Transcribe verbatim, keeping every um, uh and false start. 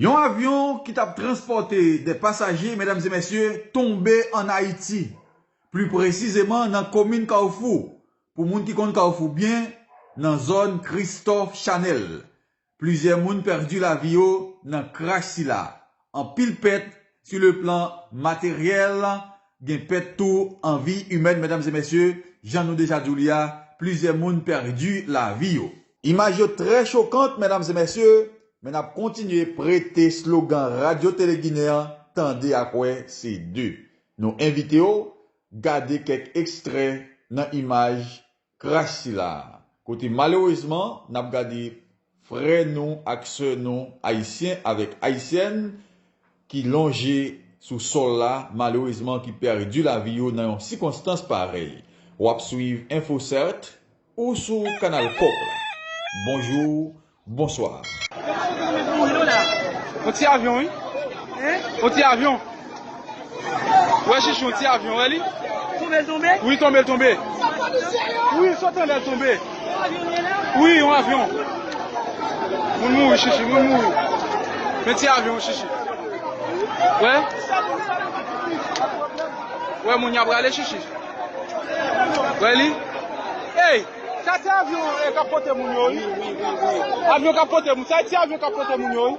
Yon avyon ki t ap transpòte de pasaje, medam e mesye, tonbe ann Ayiti, pli presizeman nan komin Kawfou. Pou moun ki konn Kawfou byen, nan zòn Christophe Chanel, plizyè moun pèdi lavi yo nan krach sila. Anpil pèt sou le plan materyèl, gen pèt tou an vi imèn, medam e mesye, jan nou deja di w li a, plizyè moun pèdi lavi yo. Imaj yo trè chokan, medam e mesye, men n ap kontinye prete slogan Radyo Tele Ginen an, tande ak wè se de. Nou envite w gade kèk ekstrè nan imaj krach sila, kote malerezman n ap gade frè nou ak sè nou ayisyen avèk ayisyèn ki lonje sou sòl la, malerezman ki pèdi lavi yo nan yon sikonstans parèy. W ap swiv Enfo Sèt ou sou Kanal Pòp la. Bonjou, bonswa. Yon ti avyon, wi. Yon ti avyon. Wè, Chichi, yon ti avyon, wè li? Tonbe l tonbe? Wi, tonbe l tonbe. Wi, sot anlè l tonbe. Wi, yon avyon. Moun mouri, Chichi, moun mouri. Men ti avyon, Chichi. Wè? Wè, moun y ap rale, Chichi. Wè li? Ey! Sa se avyon, eh, k ap pote moun yo, wi. Avyon k ap pote moun. Sa e ti avyon k ap pote moun yo, wi.